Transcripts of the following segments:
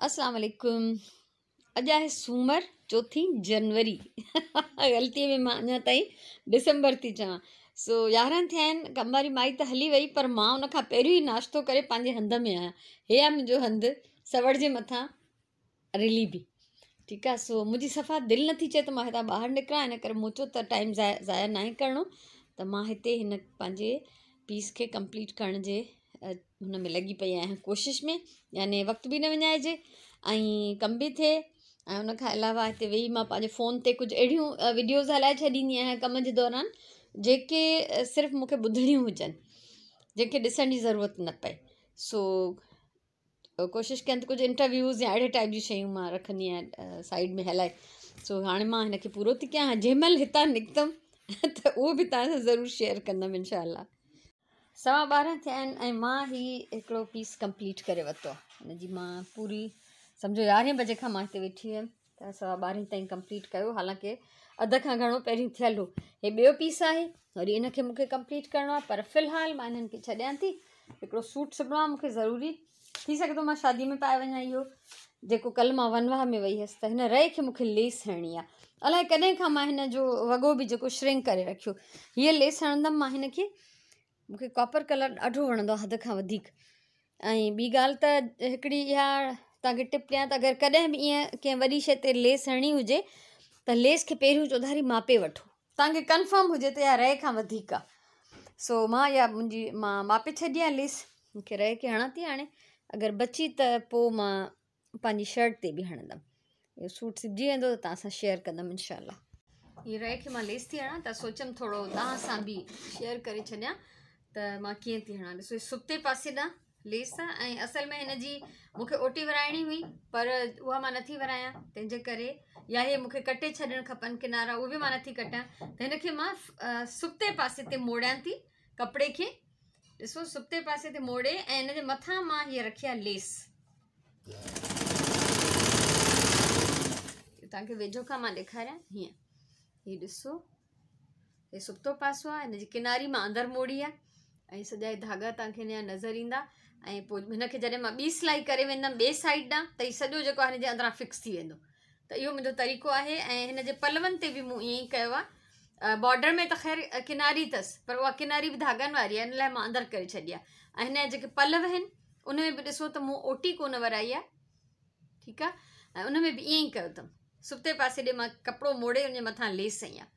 اسلام عليڪم اڄ آهي سومر چوٿين جنوري غلطي ۾ مان اڃا تائين ڊسمبر ٿي چوان سو 11 ٿيا آهن. ڪم واري مائي ته هلي وئي پر مان ان کان پهريون ئي ناشتو ڪري پنهنجي هنڌ ۾ آهيان. هي آهي منهنجو هنڌ سوڙ جي مٿان رلي به ٺيڪ آهي. سو منهنجي صفا دل نٿي چئي ته مان هتان ٻاهر نڪران، ان ڪري مون چيو ته ٽائيم ضايع ناهي ڪرڻو ته مان هتي هن پنهنجي پيس کي ڪمپليٽ ڪرڻ جي هن ۾ لڳي پئي آهيان ڪوشش ۾، يعني وقت به نه وڃائجي ۽ ڪم به ٿئي. ۽ ان کان علاوه هتي ويهي مان پنهنجي فون تي ڪجهه اهڙيون وڊيوز هلائي ڇڏيندي آهيان ڪم جي دوران جيڪي صرف مون کي ٻڌڻيون هجن، جنهن کي ڏسڻ جي ضرورت نه پئي. سو ڪوشش ڪيان ته ڪجهه انٽرويوز يا اهڙي ٽائپ جون شيون مان رکندي آهيان سائيڊ ۾ هلائي. سو هاڻي مان هن کي پورو ٿي ڪيان. جنهن مهل هتان نڪتم ته اهو به توهان سان ضرور شيئر ڪندم انشاء الله. 12:15 ٿيا آهن ۽ مان هي هڪڙو پيس ڪمپليٽ ڪري ورتو آهي. هن جي مان پوري سمجهو 11 بجي کان مان هتي ويٺي هيم ته 12:15 تائين ڪمپليٽ ڪيو، حالانڪه اڌ کان گهڻو پهريون ٿيل هو. هي ٻيو پيس آهي، وري ان کي مونکي ڪمپليٽ ڪرڻو آهي، پر في الحال مان انهن کي ڇڏيان ٿي. هڪڙو سوٽ سبڻو آهي مونکي ضروري، ٿي سگهي ٿو مان شادي ۾ پائي وڃان اهو جيڪو ڪل مان ونواهه ۾ وئي هيس. ته هن رئي کي مونکي ليس هڻڻي آهي، الائي ڪڏهن کان مان هن جو وڳو به جيڪو شرنڪ ڪري رکيو. هيء ليس هڻندم مان هن کي. مونکي ڪاپر ڪلر ڏاڍو وڻندو آهي حد کان وڌيڪ. ۽ ٻي ڳالهه ته هڪڙي اها توهان کي ٽپ ڏيان ته اگر ڪڏهن به ائين ڪنهن وڏي شيء تي ليس هڻڻي هجي ته ليس کي پهريون چوڌاري ماپي وٺو، توهان کي ڪنفرم هجي ته اها رئي کان وڌيڪ آهي. سو مان اها منهنجي مان ماپي ڇڏي آهي ليس، مونکي رئي کي هڻان ٿي هاڻي، اگر بچي ته پوء مان پنهنجي شرٽ تي به هڻندم. اهو سوٽ سبجي ويندو ته توهان سان شيئر ڪندم انشاء الله. هي رئي کي مان ليس ٿي هڻان ته سوچيم ٿورو توهان سان به شيئر ڪري ڇڏيان ته مان ڪيئن ٿي هڻان. ڏسو هي سبتي پاسي ڏانهن ليس آهي ۽ اصل ۾ هن جي مون کي اوٽي ورائڻي هئي پر اها مان نٿي ورايان، تنهن جي ڪري يا هي مون کي ڪٽي ڇڏڻ کپن ڪنارا، اهي به مان نٿي ڪٽيان ته هن کي مان سبتي پاسي تي موڙيان ٿي ڪپڙي کي. ڏسو سبتي پاسي تي موڙي ۽ هن جي مٿان مان هيء رکي آهي ليس. توهان کي ويجهو کان مان ڏيکاريان هيئن. هي ڏسو هي سبتو پاسو آهي، هن جي ڪناري مان اندر موڙي آهي ۽ سڄا هي ڌاڳا توهان کي هن جا نظر ايندا. ۽ پوء هن کي جڏهن مان ٻي سلائي ڪري ويندم ٻي سائيڊ ڏانهن ته هي سڄو جيڪو آهي هن جي اندران فڪس ٿي ويندو. ته اهو منهنجو طريقو آهي ۽ هن جي پلون تي به مون ائين ئي ڪيو آهي. بارڊر ۾ ته خير ڪناري اٿس پر اها ڪناري به ڌاڳن واري آهي، ان لاء مان اندر ڪري ڇڏي آهي. ۽ هن جا جيڪي پلو آهن ان ۾ به ڏسو ته مون اوٽي ڪونه ورائي آهي، ٺيڪ آهي. ۽ ان ۾ به ائين ئي ڪيو اٿم، سبتي پاسي ڏي مان ڪپڙو موڙي ان جي مٿان ليس هنئي آهي.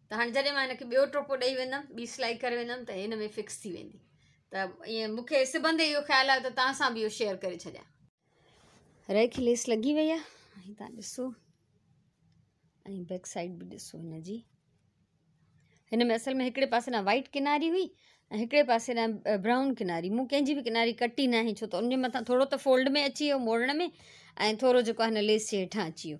ته هاڻي جڏهن مان هن کي ٻيو ٽوپو ڏئي ويندم، ٻي سلائي ڪري ويندم ته هن ۾ فڪس ٿي ويندي. ته ائين مون کي سبندي اهو خيال آيو ته توهان سان به اهو شيئر ڪري ڇڏيان. رئي کي ليس لڳي وئي آهي ۽ توهان ڏسو ۽ بيڪ سائيڊ به ڏسو هن جي. هن ۾ اصل ۾ هڪڙي پاسي ڏانهن وائيٽ ڪناري هئي ۽ هڪڙي پاسي ڏانهن برائون ڪناري. مون ڪنهن جي به ڪناري ڪٽي ناهي، ڇو ته ان جي مٿان ٿورو ته فولڊ ۾ اچي ويو موڙڻ ۾ ۽ ٿورو جيڪو آهي هن ليس جي هيٺان اچي ويو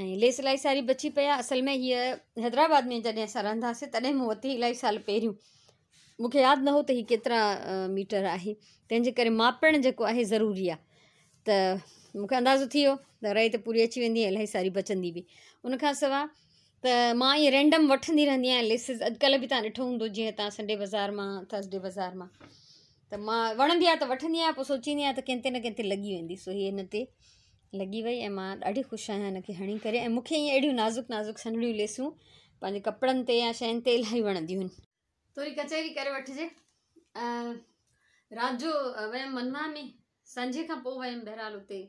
۽ ليس الاهي ساري بچي پئي آهي. اصل ۾ هيء حيدرآباد ۾ جڏهن اسان رهندا هئاسين تڏهن مون ورتي الاهي سال پهريون. مون کي ياد نه هو ته هي ڪيترا ميٽر آهي، تنهن جي ڪري ماپڻ جيڪو آهي ضروري آهي. ته مون کي اندازو ٿي ويو ته رئي ته پوري اچي ويندي ۽ الاهي ساري بچندي به. ان کان سواء ته مان ائين رينڊم وٺندي رهندي آهيان ليسز. اڄڪلهه به توهان ڏٺو هوندو جيئن هتان سنڊي بازار مان ٿرسڊي بازار مان ته مان وڻندي آهي ته وٺندي آهيان، پوء سوچيندي آهيان ته ڪنهن تي نه ڪنهن تي لڳي ويندي. سو هي هن تي لڳي وئي ۽ مان ڏاڍي خوش آهيان هن کي هڻي ڪري. ۽ مون کي ائين اهڙيون نازڪ نازڪ سنهڙيون ليسون پنهنجي ڪپڙن تي يا شين تي الاهي وڻنديون آهن. ٿوري ڪچهري ڪري وٺجي. رات جو ويم منوا ۾، سنجهي کان پوء ويم. بهرحال اتي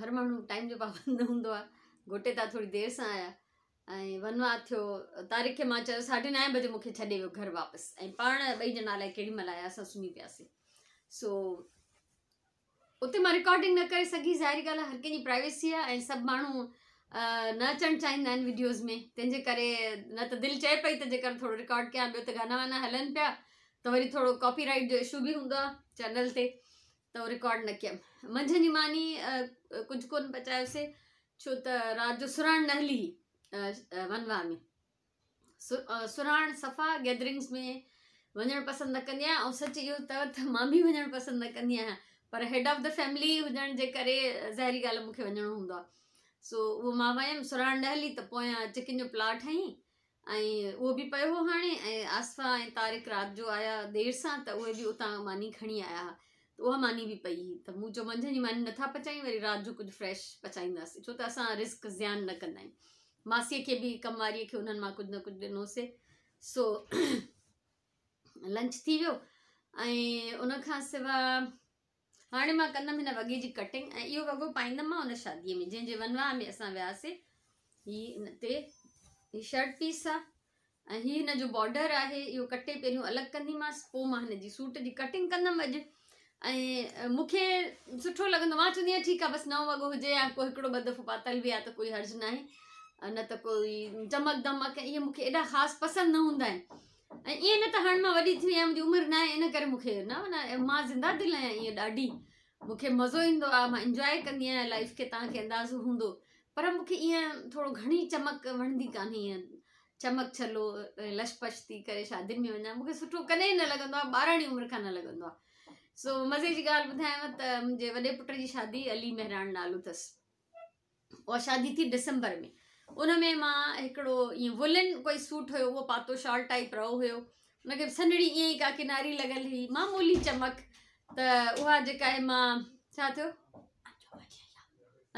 هر ماڻهو ٽائيم جو پابند نه هوندو آهي. گهوٽي تان ٿوري دير سان آيا ۽ ونوا ٿيو. طارق کي مان چيو 9:30 بجي مونکي ڇڏي ويو گهر واپس ۽ پاڻ ٻئي ڄڻا الائي ڪيڏي مهل آيا، اسان سمهي پياسين. سو اتي مان رڪارڊنگ نه ڪري سگهي، ظاهري ڳالهه آهي هر ڪنهن جي پرائيويسي آهي ۽ سڀ ماڻهو نه اچڻ چاهيندا آهن وڊيوز ۾، تنهن جي ڪري نه ته دل چئي پئي ته جيڪر ٿورو رڪارڊ ڪيان، ٻيو ته گانا وانا هلن پيا ته وري ٿورو ڪاپي رائيٽ جو اشو به هوندو آهي چينل تي، ته رڪارڊ نه ڪيم. منجهند جي ماني ڪجهه ڪونه پچايوسي ڇو ته رات جو سرهاڻ نه هلي هئي ونواهه ۾. سرهاڻ صفا گيدرنگس ۾ وڃڻ پسند نه ڪندي آهيان ۽ سچ اهو اٿو ته مان به وڃڻ پسند نه ڪندي آهيان، پر هيڊ آف the family هجڻ جي ڪري ظاهري ڳالهه مون کي وڃڻو هوندو آهي. سو اهو مان ويم، سرهاڻ نه هلي ته پويان چڪن جو پلاء ٺاهين ۽ اهو به پيو هو هاڻي. ۽ آصفه ۽ طارق رات جو آيا دير سان ته اهي به اتان ماني کڻي آيا هئا. ته اها ماني به پئي هئي ته مون چيو منجهند جي ماني نٿا پچايون وري رات جو ڪجهه فريش پچائينداسين ڇو ته اسان رزق زيان نه ڪندا آهيون. ماسيء کي به ڪم واريء کي انهن مان ڪجهه نه ڪجهه ڏنوسي. سو لنچ ٿي ويو ۽ ان کان سوا هاڻي مان ڪندم هن وڳي جي ڪٽنگ ۽ اهو وڳو پائيندم مان ان شاديء ۾ جنهن جي ونواهه ۾ اسان وياسي. هي ان تي هي شرٽ پيس آ ۽ هي هن جو بارڊر آهي. اهو ڪٽي پهريون الڳ ڪنديمانس پوء مان هن جي سوٽ جي ڪٽنگ ڪندم اڄ. ۽ مون کي سٺو لڳندو، مان چوندي آهيان ٺيڪ آ بس نئون وڳو هجي يا ڪو هڪڙو ٻه دفعو پاتل به آ ته ڪوئي حرج ناهي، نه ته ڪوئي چمڪ دمڪ اهي مون کي ايڏا خاص پسند نه هوندا آهن. ۽ ائين نه ته هاڻي مان وڏي ٿي وئي آهيان، منهنجي عمر ناهي ان ڪري مون کي نه معنيٰ مان زنده دل آهيان، ائين ڏاڍي مون کي مزو ايندو آهي، مان انجواء ڪندي آهيان لائف کي، توهان کي اندازو هوندو. پر مون کي ائين ٿورو گهڻي چمڪ وڻندي ڪانهي، ائين چمڪ ڇلو لش پش ٿي ڪري شادين ۾ وڃان مون کي سٺو ڪڏهن نه لڳندو آهي، ٻاراڻي عمر کان نه لڳندو آهي. سو مزي جي ڳالهه ٻڌايانو ته منهنجي وڏي پٽ جي شادي، علي مهراڻ نالو اٿس، اها شادي ٿي ڊسمبر ۾. ان ۾ مان هڪڙو ائين وولن ڪوئي سوٽ هيو اهو پاتو، شال ٽائپ رئو هيو، ان کي سنهڙي ائين ئي ڪا ڪناري لڳل هئي، معمولي چمڪ. ته اها جيڪا آهي مان ڇا ٿيو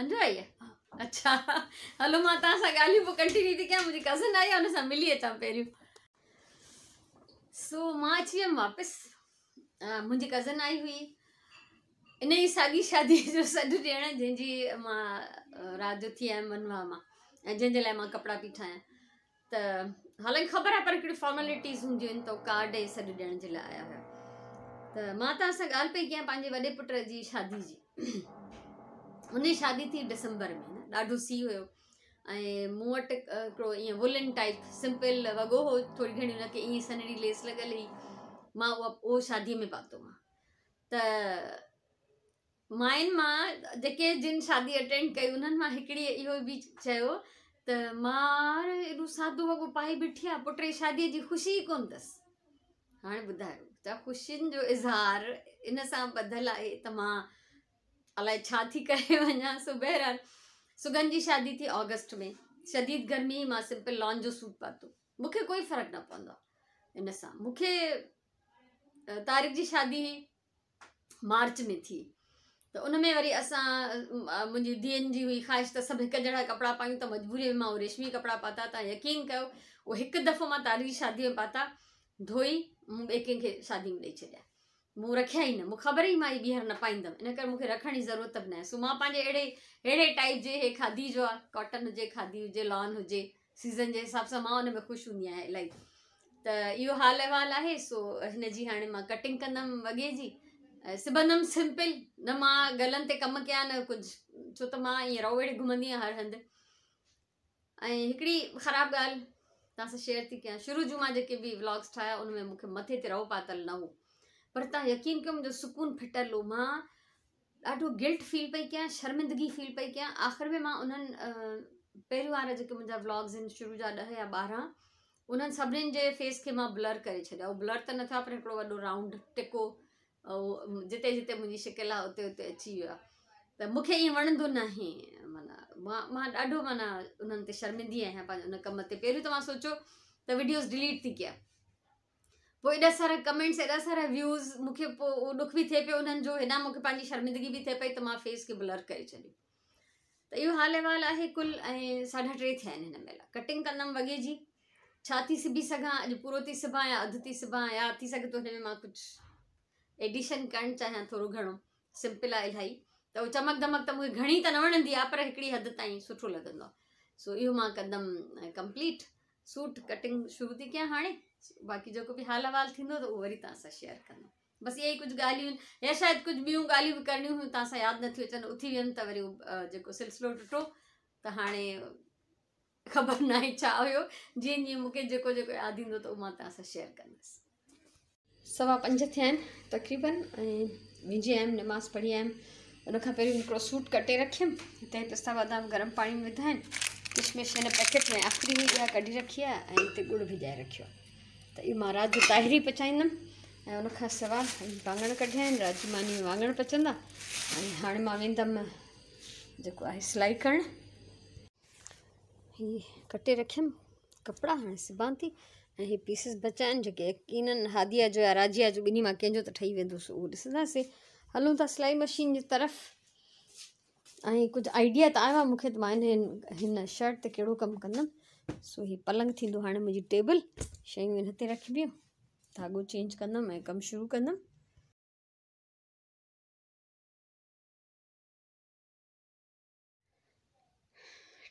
انجو آئي آهي؟ اڇا هلو مان توهان سان ڳالهيون پوء ڪنٽينيو ٿي ڪيان، منهنجي ڪزن آئي آهي ان سان ملي اچان پهريون. سو مان اچي ويم واپس، منهنجي ڪزن آئي هئي ان ئي ساڳي شادي جو سڏ ڏيڻ جنهن جي مان رات جو ٿي آيم ونواهه مان ۽ جنهن جي لاء مان ڪپڙا پئي ٺاهيان. ته حالانڪه خبر آهي پر هڪڙيون فارملٽيز هونديون آهن ته ڪارڊ ۽ سڏ ڏيڻ جي لاء آيا هيا. ته مان توهان سان ڳالهه پئي ڪيان پنهنجي وڏي پٽ جي شادي جي. ان جي شادي ٿي ڊسمبر ۾ نه، ڏاڍو سيء هيو ۽ مون وٽ هڪڙو ائين وولن ٽائپ سمپل وڳو هو، ٿوري گهڻي ان کي ائين سنهڙي ليس لڳل هئي، مان اهو شاديء ۾ پاتو مان. ته ماين مان جيڪي جن شادي اٽينڊ ڪئي انهن مان هڪڙي اهو به چيو ته مار ايڏو سادو وڳو پائي بيٺي آ، پٽ جي شاديء جي خوشي ئي ڪونه اٿس. هاڻي ٻڌايو ته خوشين جو اظهار ان سان ٻڌل آهي ته مان الائي ڇا ٿي ڪري وڃان. سو بهرحال سگن جي شادي ٿي آگسٽ ۾، شديد گرمي، مان سمپل لان جو سوٽ پاتو، مون کي ڪوئي فرق نه پوندو آهي ان سان. مون کي طارق جي شادي هئي مارچ ۾ ٿي ته ان ۾ وري اسان منهنجي ڌيئن جي هئي خواهش ته سڀ هڪ جهڙا ڪپڙا پايون، ته مجبوري ۾ مان اهي ريشمي ڪپڙا پاتا. تان يقين ڪيو اهي هڪ دفعو مان طارق جي شادي ۾ پاتا، ڌوئي مون ٻئي ڪنهن کي شادي ۾ ڏئي ڇڏيا، مون رکيا ئي نه. مون خبر ئي مان هي ٻيهر نه پائيندم، ان ڪري مون کي رکڻ جي ضرورت به ناهي. سو مان پنهنجي اهڙي اهڙي ٽائپ جي هي کادي جو آهي، ڪاٽن هجي کادي هجي لان هجي، سيزن جي حساب سان مان ان ۾ خوش هوندي آهيان الاهي. ته اهو حال احوال آهي. سو هن جي هاڻي مان ڪٽنگ ڪندم وڳي جي، سبندم سمپل، نه مان گلن تي ڪم ڪيان نه ڪجهه، ڇو ته مان ائين رئو ويڙهي گهمندي آهيان هر هنڌ. ۽ هڪڙي خراب ڳالهه توهان سان شيئر ٿي ڪيان، شروع جون مان جيڪي به ولاگس ٺاهيا ان ۾ مون کي مٿي تي رئو پاتل نه هو، پر توهان يقين ڪيو منهنجو سڪون ڦٽل هو. مان ڏاڍو گلٽ فيل پئي ڪيان، شرمندگي فيل پئي ڪيان. آخر ۾ مان انهن پهريون وارا جيڪي منهنجا ولاگس آهن شروع جا 10 يا 12، انهن سڀنين جي فيس کي مان بلر ڪري ڇڏيا. اهو بلر ته نه ٿيا پر هڪڙو وڏو رائونڊ ٽڪو اهو جتي جتي منهنجي شڪل آهي اتي اتي اچي ويو آهي. ته مون کي ائين وڻندو ناهي، معنيٰ مان ڏاڍو معنيٰ انهن تي شرمندي آهيان پنهنجي ان ڪم تي. پهريون ته مان سوچيو ته وڊيوز ڊليٽ ٿي ڪيان، پوء ايڏا سارا ڪمينٽس ايڏا سارا ويوز، مون کي پوء اهو ڏک به ٿئي پيو انهن جو، هيڏانهن مون کي پنهنجي شرمندگي به ٿئي پئي ته مان فيس کي بلر ڪري ڇڏيو. ته اهو حال احوال آهي ڪل. ۽ 3:30 ٿيا آهن هن مهل. ڪٽنگ ڪندم وڳي جي، ڇا ٿي سبي سگهان اڄ، پورو ٿي سبان يا اڌ ٿي سبان، يا ٿي سگهي ٿو هن ۾ مان ڪجهه ايڊيشن ڪرڻ چاهيان ٿورو گهڻو. سمپل آهي الاهي، ته اهو چمڪ دمڪ ته مون کي گهڻي ته نه وڻندي آهي پر هڪڙي حد تائين سٺو لڳندو آهي. سو اهو مان ڪندم ڪمپليٽ سوٽ ڪٽنگ شروع ٿي ڪيان هاڻي، باقي جيڪو به حال احوال ٿيندو ته اهو وري توهان سان شيئر ڪندم. بس اهي ئي ڪجهه ڳالهيون آهن، يا شايد ڪجهه ٻيون ڳالهيون به ڪرڻيون هيون توهان سان ياد نٿيون اچن. اٿي ويم ته وري جيڪو سلسلو ٽٽو ته هاڻي خبر ناهي ڇا هيو. جيئن جيئن مون کي جيڪو جيڪو ياد ايندو ته اهو مان توهان سان شيئر ڪندس. 5:15 ٿيا آهن تقريبن ۽ ويجهي آيم، نماز پڙهي آيم. ان کان پهريون هڪڙو سوٽ ڪٽي رکيم، هتي پستا بادام گرم پاڻي ۾ وڌا آهن، ڪشمش هن پيڪيٽ ۾ آخري هئي اها ڪڍي رکي آهي ۽ هتي ڳڙ ڀڄائي رکيو آهي. ته اهو مان رات جو طاهري پچائيندم. ۽ ان کان سواء واڱڻ ڪڍيا آهن، رات جي ماني ۾ واڱڻ پچندا. ۽ هاڻي مان ويندم جيڪو آهي سلائي ڪرڻ. هي ڪٽي رکيم ڪپڙا، هاڻي سبان ٿي. ۽ هي پيسز بچا آهن جيڪي يقينن هاديه جو يا راجيه جو ٻنهي مان ڪنهن جو ته ٺهي ويندو، سو اهو ڏسنداسين. هلون ٿا سلائي مشين جي طرف ۽ ڪجهه آئيڊيا ته آيو آهي مونکي ته مان هن هن شرٽ تي ڪهڙو ڪم ڪندم. سو هي پلنگ ٿيندو هاڻي منهنجي ٽيبل، شيون هن تي رکبيون، ڌاڳو چينج ڪندم ۽ ڪم شروع ڪندم.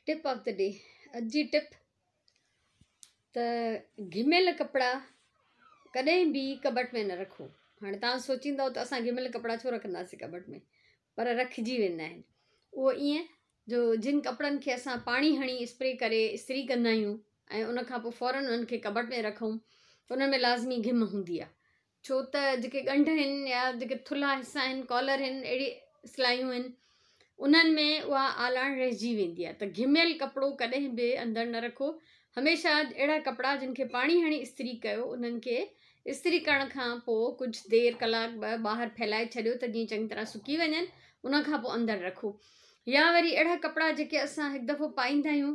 ٽپ آف the D, اڄ جي ٽپ ته گهميل ڪپڙا ڪڏهن به ڪٻٽ ۾ نه رکو. هاڻي توهان سوچيندؤ ته اسان گهميل ڪپڙا ڇو رکنداسين ڪٻٽ ۾، پر رکجي ويندا آهن. اهو ائين جو جن ڪپڙن کي اسان پاڻي هڻي اسپري ڪري استري ڪندا آهيون ۽ ان کان پوء فورن انهن کي ڪٻٽ ۾ رکون ته انهن ۾ لازمي گهم هوندي آهي. ڇو ته جيڪي ڳنڍ آهن يا جيڪي ٿلها حصا آهن، ڪالر آهن، اهڙي سلايون آهن، انهن ۾ اها آلاڻ رهجي ويندي آهي ته گهميل ڪپڙو ڪڏهن به اندر نه رکو. هميشه اهڙا ڪپڙا جن کي پاڻي هڻي استري ڪيو انهن کي استري ڪرڻ کان پوء ڪجهه دير ڪلاڪ ٻه ٻاهر ڦهلائي ڇڏيو ته جيئن چڱي طرح سڪي وڃن، ان کان پوء اندر رکو. يا وري اهڙا ڪپڙا جيڪي اسان هڪ دفعو پائيندا آهيون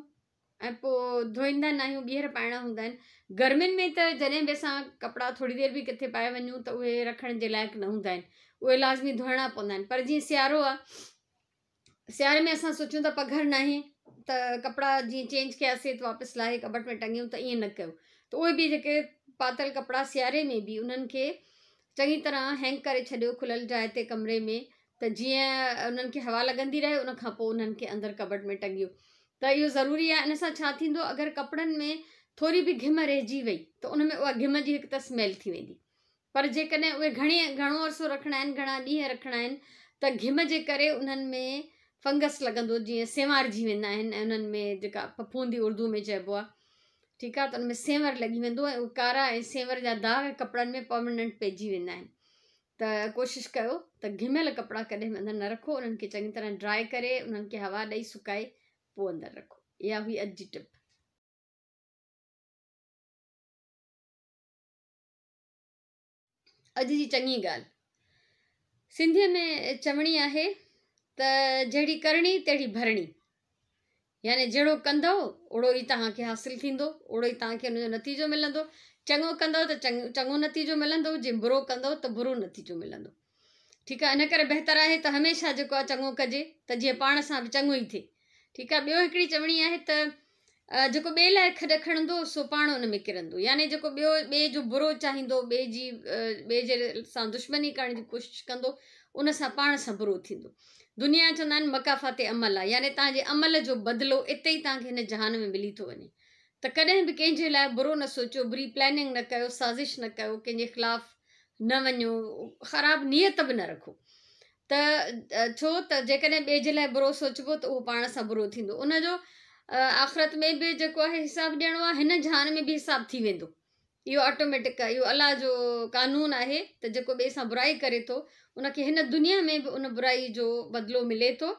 ۽ پوء ڌوئيندا نه آهيون، ٻيهر پائڻا هوندا آهن. گرمين ۾ ته جڏهن به اسان ڪپڙا ٿوري دير به ڪٿي پائي وڃون ته اهي رکڻ جي لائق نه هوندا آهن، اهي لازمي ڌوئڻا پوندا آهن. پر جيئن سيارو آهي، سياري ۾ اسان سوچون ٿا پگهر ناهي ته ڪپڙا جيئن چينج ڪياسي ته واپس لاهي ڪٻٽ ۾ ٽنگيون ته ائين نه ڪيو ته اهي به جيڪي پاتل ڪپڙا سياري ۾ به انهن کي چڱي طرح هينگ ڪري ڇڏيو کليل جاء تي ڪمري ۾ ته جيئن انهن کي هوا لڳندي رهي، ان کان پوء انهن کي اندر ڪٻٽ ۾ ٽنگيو ته اهو ضروري آهي. ان سان ڇا ٿيندو، اگر ڪپڙن ۾ ٿوري به گهم رهجي وئي ته ان ۾ اها گهم جي هڪ ته سميل ٿي ويندي، پر جيڪڏهن اهي گهڻي گهڻو عرصو رکڻا آهن، گهڻا ڏينهن رکڻا آهن ته گهم جي ڪري انهن ۾ فنگس لڳندو، جيئن سينوارجي ويندا آهن ۽ انهن ۾ جيڪا ڦڦوندي اردو ۾ چئبو آهي، ٺيڪ آهي، ته ان ۾ سينور لڳي ويندو ۽ اهي ڪارا ۽ سينور جا داغ ڪپڙن ۾ پرماننٽ پئجي ويندا آهن. ته ڪوشش ڪيو ته گهميل ڪپڙا ڪڏهن به اندر نه رکو، انهن کي چڱي طرح ڊرائي ڪري انهن کي هوا ڏئي سڪائي پوء اندر رکو. اها هئي اڄ جي ٽپ. اڄ جي چڱي ڳالهه. سنڌيء ۾ چوڻي آهي ته جهڙي ڪرڻي تهڙي ڀرڻي. يعني جهڙو ڪندؤ اوڙو ئي توهان کي حاصل ٿيندو، اوڙو ئي توهان کي ان جو نتيجو ملندو. چڱو ڪندؤ ته چڱو نتيجو ملندو، جي برو ڪندؤ ته برو نتيجو ملندو. ٺيڪ آهي، ان ڪري بهتر آهي ته هميشه جيڪو آهي چڱو ڪجي ته جيئن پاڻ سان به چڱو ئي ٿئي. ٺيڪ آهي، ٻيو هڪڙي چوڻي آهي ته جيڪو ٻئي لاء کڏ کڻندو سو پاڻ ان ۾ ڪرندو. يعني جيڪو ٻيو ٻئي جو برو چاهيندو، ٻئي جي ٻئي جي سان دشمني ڪرڻ جي ڪوشش ڪندو، ان سان پاڻ سان برو ٿيندو. دنيا چوندا آهن مڪافات عمل آهي، يعني توهان جي عمل جو بدلو اتي ئي توهان کي هن جهان ۾ ملي ٿو وڃي. ته ڪڏهن به ڪنهن جي لاء برو نه سوچيو، بري پلاننگ نه ڪيو، سازش نه ڪيو، ڪنهن جي خلاف نه وڃو، خراب نيت به نه رکو ته ڇو ته جيڪڏهن ٻئي جي لاء برو سوچبو ته اهو پاڻ سان برو ٿيندو. ان جو آخرت ۾ به جيڪو آهي حساب ڏيڻو آهي، هن جهان ۾ به حساب ٿي ويندو. اهو آٽوميٽڪ آهي، اهو الله جو قانون آهي ته جيڪو ٻئي سان برائي ڪري ٿو ان کي هن دنيا ۾ به ان برائي جو بدلو ملي ٿو،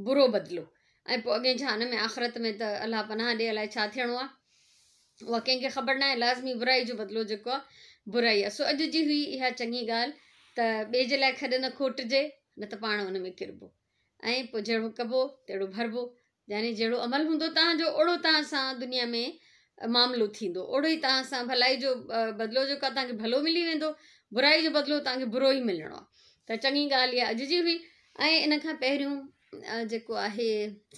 برو بدلو، ۽ پوء اڳئين جهان ۾ آخرت ۾ ته الله پناهه ڏي الائي ڇا ٿيڻو آهي، اها ڪنهن کي خبر ناهي. لازمي برائي جو بدلو جيڪو آهي برائي آهي. سو اڄ جي هئي اها چڱي ڳالهه ته ٻئي جي لاء کڏ نه کوٽجي نه ته پاڻ ان ۾ ڪربو ۽ پوء جهڙو ڪبو تهڙو ڀربو. يعني جهڙو عمل هوندو توهان جو اوڙو توهان سان دنيا ۾ معاملو ٿيندو، اوڙو ئي توهان سان ڀلائي جو بدلو جيڪو آهي توهان کي ڀلو ملي ويندو، برائي جو بدلو توهان کي برو ئي ملڻو آهي. ته چڱي ڳالهه اها اڄ جي هئي. ۽ ان کان پهريون جيڪو آهي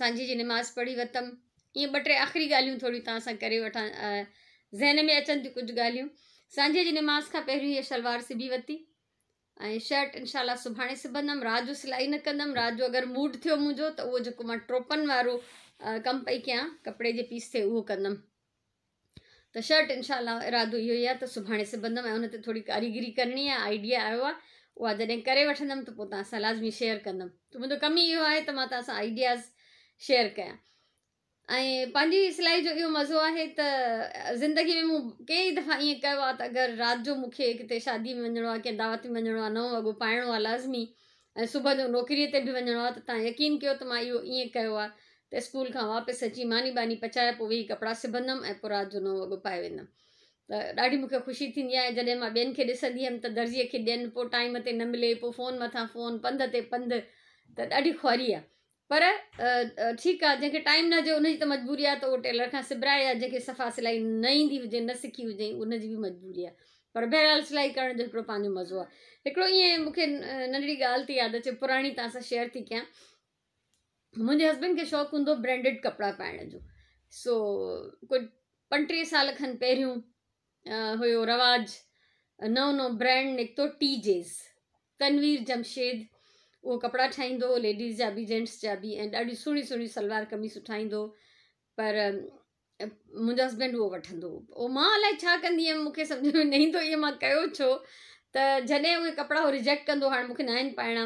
سانجهي جي نماز پڙهي ورتم. ائين ٻه ٽي آخري ڳالهيون ٿوريون توهان سان ڪري وٺان، ذهن ۾ اچن ٿيون ڪجهه ڳالهيون. سانجهي جي نماز کان پهريون هيء شلوار سبي ورتي ۽ شرٽ انشاء الله سڀاڻي سبندم، رات جو سلائي نه ڪندم. رات جو اگر موڊ ٿيو منهنجو ته اهو جيڪو مان ٽوپن وارو ڪم پئي ڪيان ڪپڙي جي پيس تي اهو ڪندم. ته شرٽ انشاء الله ارادو اهو ئي آهي ته سڀاڻي سبندم ۽ ان تي ٿوري ڪاريگري ڪرڻي آهي، آئيڊيا آيو آهي، اها جڏهن ڪري وٺندم ته پوء توهان سان لازمي شيئر ڪندم. ته منهنجو ڪم ئي اهو آهي ته مان توهان سان آئيڊياز شيئر ڪيان. ۽ پنهنجي سلائي جو اهو مزو آهي ته زندگي ۾ مون ڪيئي دفعا ائين ڪيو آهي ته اگر رات جو مون کي ڪٿي شادي ۾ وڃڻو آهي، ڪنهن دعوت ۾ وڃڻو آهي، نئون وڳو پائڻو آهي لازمي ۽ صبح جو نوڪري تي به وڃڻو آهي ته توهان يقين ڪيو ته مان اهو ائين ڪيو آهي ته اسڪول کان واپس اچي ماني ٻاني پچائي پوء ويهي ڪپڙا سبندم ۽ پوء رات جو نئون وڳو پائي ويندم ته ڏاڍي مون کي خوشي ٿيندي آهي. جڏهن مان ٻين کي ڏسندي هيم ته درزيء کي ڏين پوء ٽائيم تي نه ملي پوء فون مٿان فون پنڌ تي پنڌ ته ڏاڍي خواري آهي. پر ٺيڪ آ جنهن کي ٽائيم نه هجي ان جي ته مجبوري آ ته اهو ٽيلر کان سبرائي يا جنهن کي صفا سلائي نه ايندي هجي نه سکي هجي ان جي به مجبوري آ پر بهرحال سلائي ڪرڻ جو هڪڙو پنهنجو مزو آ. هڪڙو ائين مون کي ننڍڙي ڳالهه ٿي ياد اچي پراڻي توهان سان شيئر ٿي ڪيان. منهنجي هسبينڊ کي شوق هوندو برانڊيڊ ڪپڙا پائڻ جو، سو ڪجهه 35 سال کن پهريون هيو رواج، نئون نئون برانڊ نڪتو ٽي جيز، تنوير جمشيد اهو ڪپڙا ٺاهيندو هو، ليڊيز جا به جينٽس جا به، ۽ ڏاڍيون سهڻيون سهڻيون سلوار قميصون ٺاهيندو هو، پر منهنجو هسبينڊ اهو وٺندو هو. پوء مان الائي ڇا ڪندي هيم، مون کي سمجهه ۾ نه ايندو اهو مان ڪيو ڇو، ته جڏهن اهي ڪپڙا هو ريجيڪٽ ڪندو هاڻ مون کي ناهن پائڻا،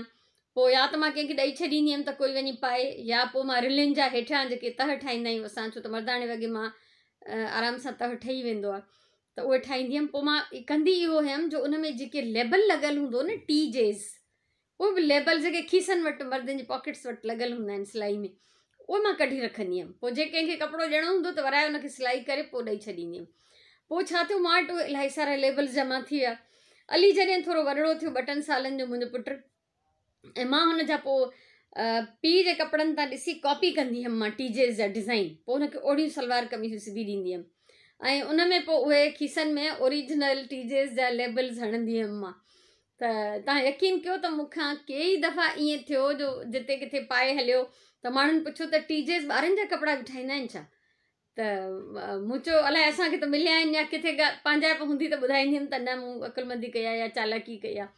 پوء يا ته مان ڪنهن کي ڏئي ڇڏيندي هيم ته ڪوئي وڃي پائي، يا پوء مان رلين جا هيٺيان جيڪي تهه ٺاهيندا آهيون اسان، ڇو ته مرداڻي وڳي مان آرام سان تهه ٺهي ويندو آهي، ته اهي ٺاهيندي هيم. پوء مان ڪندي اهو هيم جو ان ۾ جيڪي ليبل لڳل هوندو نه ٽي جيز، اهي به ليبل جيڪي کيسن وٽ مردن جي پاڪيٽس وٽ لڳل هوندا آهن سلائي ۾، اهي مان ڪڍي رکندي هيم. پوء جي ڪنهن کي ڪپڙو ڏيڻو هوندو ته ورائي ان کي سلائي ڪري پوء ڏئي ڇڏيندي هيم. پوء ڇا ٿيو، مان وٽ اهي الاهي سارا ليبلز جمع ٿي ويا. علي جڏهن ٿورو وڏڙو ٿيو، ٻه ٽن سالن جو منهنجو پٽ، ۽ مان هن جا پوء پيء جي ڪپڙن تان ڏسي ڪاپي ڪندي هيم مان ٽي جيز جا ڊزائين، پوء هن کي اوڙيون سلوار قميصون سبي ڏيندي هيم ۽ ان ۾ پوء اهي کيسن ۾ اوريجنل ٽي جيز جا ليبلز هڻندي هيم مان. ته توهان يقين ڪيو ته مون کان ڪيئي دفعا ائين ٿيو جو جتي ڪٿي پائي هليو ته ماڻهن پڇيو ته ٽي جيز ٻارن جا ڪپڙا به ٺاهيندا آهن ڇا؟ ته مون چيو الائي اسان کي ته مليا آهن يا ڪٿي پنهنجائپ هوندي ته ٻڌائيندي هيم ته نه مون عقلمندي ڪئي آهي يا چالاڪي ڪئي آهي.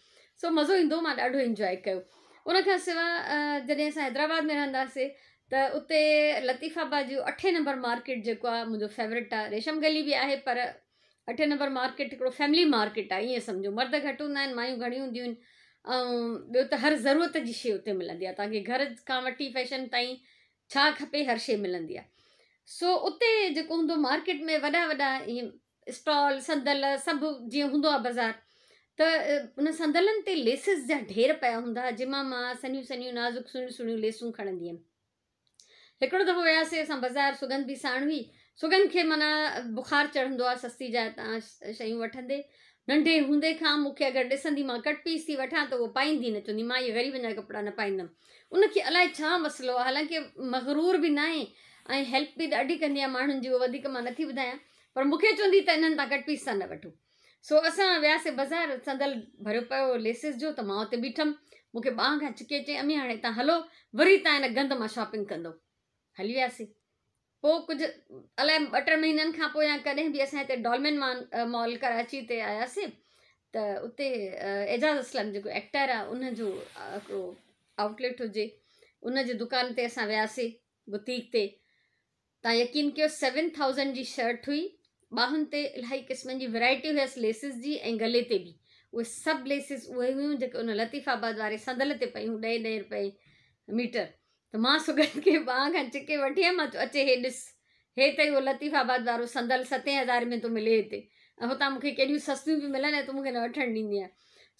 سو مزو ايندو مان ڏاڍو انجواء ڪيو. ان کان سواء جڏهن اسان حيدرآباد ۾ رهنداسي ته اتي لطيف آباد جو اٺين نمبر مارڪيٽ جيڪو آهي منهنجو فيورٽ آهي. ريشم گلي به آهي پر اٺين نمبر مارڪيٽ هڪڙو فيملي مارڪيٽ آهي ائين سمجهو، مرد گهٽ هوندا آهن مايون گهڻيون هونديون آهن ۽ ٻيو ته هر ضرورت جي شيء اتي ملندي آهي توهان کي گهر کان وٺي فيشن تائين ڇا کپي هر شيء ملندي آهي. سو اتي جيڪو هوندو مارڪيٽ ۾ وڏا وڏا ائين اسٽال صندل سڀ جيئن هوندو آهي بازار، ته ان صندلن تي ليسز جا ڍير پيا هوندا جن مان مان سنهيون سنهيون نازڪ سهڻيون سهڻيون ليسون کڻندي هيم. هڪڙو دفعو وياسي اسان بازار، سڳنڌ به ساڻ هئي. سڳنڌ کي معنيٰ بخار چڙهندو آهي سستي جاء تان شيون وٺندي. ننڍي هوندي کان مون کي اگر ڏسندي مان ڪٽ پيس ٿي وٺان ته اهو پائيندي نه، چوندي مان اهي غريبن جا ڪپڙا نه پائيندم. ان کي الائي ڇا مسئلو آهي، حالانڪه مغرور به ناهي ۽ هيلپ به ڏاڍي ڪندي آهي ماڻهن جي، اهو وڌيڪ مان نٿي ٻڌايان، پر مون کي چوندي ته انهن تان ڪٽ پيس تان نه وٺو. سو اسان وياسي بازار، صندل ڀريو پيو هو ليسز جو ته مان اتي بيٺم، مون کي ٻانهن کان ڇڪي چيائين امي هاڻي هتان هلو، وري تان هن گند مان شاپنگ ڪندو. هلي وياسي. پوء ڪجهه الائي ٻه ٽن مهينن کان پوء يا ڪڏهن به اسان هتي ڊولمين مال ڪراچي تي آياسي ته اتي اعجاز اسلم جيڪو ايڪٽر آهي ان جو هڪڙو آئوٽليٽ هجي ان جي دڪان تي اسان وياسي بوتيڪ تي. تان يقين ڪيو سيون ٿائوزنڊ جي شرٽ هئي، ٻانهن تي الاهي قسمن جي ورائٽي هيس ليسز جي ۽ گلي تي به اهي سڀ ليسز اهي هيون جيڪي ان لطيف آباد واري صندل تي پيون ڏهين ڏهين رپئي ميٽر. ته مان سڳنڌ کي ٻانهن کان ڇڪي وٺي آيم، مان چيو اچي هي ڏس هي ته اهو لطيف آباد وارو صندل ستين هزارين ۾ ٿو ملي هتي ۽ هتان مون کي ڪيڏيون سستيون پيون ملن ۽ تون مون کي نه وٺڻ ڏيندي آهين.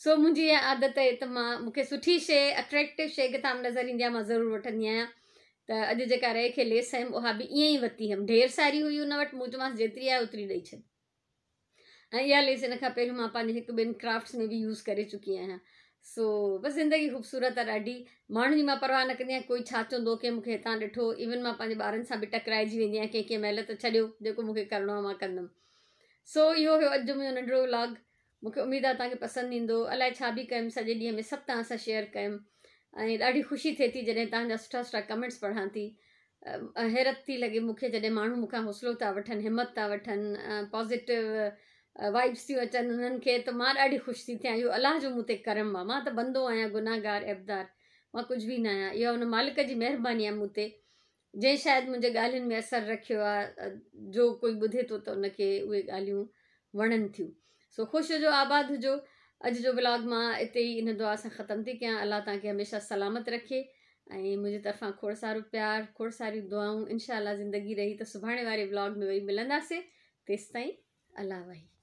سو منهنجي اها عادت آهي ته مان مون کي سٺي شيء اٽريڪٽو شيء ڪٿان به نظر ايندي آهي مان ضرور وٺندي آهيان. ته اڄ جيڪا رئي کي ليس هيم اها به ائين ئي ورتي هيم. ڍير ساري هئي ان وٽ، مون چيومانس جيتري آهي اوتري ڏئي ڇڏ. ۽ اها ليس ان کان پهريون مان پنهنجي هڪ ٻن ڪرافٽس ۾ به يوز ڪري چڪي آهيان. سو بس زندگي خوبصورت آهي ڏاڍي. ماڻهن جي مان پرواهه نه ڪندي آهيان ڪوئي ڇا چوندو، ڪنهن مون کي هتان ڏٺو، ايون مان پنهنجي ٻارن سان به ٽڪرائجي ويندي آهيان ڪنهن ڪنهن مهل ته ڇڏيو جيڪو مون کي ڪرڻو آهي مان ڪندم. سو اهو هيو اڄ جو منهنجو ننڍڙو ولاگ. مون کي اميد آهي توهان کي پسند ايندو. الائي ڇا به ڪيم سڄي ڏينهن ۾ سڀ توهان سان شيئر ڪيم ۽ ڏاڍي خوشي ٿئي ٿي جڏهن توهان جا سٺا سٺا ڪمينٽس پڙهان ٿي. حيرت ٿي لڳي مون کي جڏهن ماڻهو مون کان حوصلو ٿا وٺن، همت ٿا وٺن، پازيٽو وائبس ٿيون اچن انهن کي ته مان ڏاڍي خوش ٿي ٿيان. اهو الله جو مون تي ڪرم آهي. مان ته بندو آهيان، گناهگار، عيبدار، مان ڪجهه به نه آهيان. اها ان مالڪ جي مهرباني آهي مون تي جنهن شايد منهنجي ڳالهين ۾ اثر رکيو آ، جو ڪوئي ٻڌي ٿو ته ان کي اهي ڳالهيون وڻن ٿيون. سو خوش هجو آباد هجو. اڄ جو ولاگ مان اتي ئي ان دعا سان ختم ٿي ڪيان. الله توهان کي هميشه سلامت رکي ۽ منهنجي طرفان کوڙ سارو پيار، کوڙ ساريون دعائون. انشاء الله زندگي رهي ته سڀاڻي واري ولاگ ۾ وري ملنداسين. تيستائين الله وحي.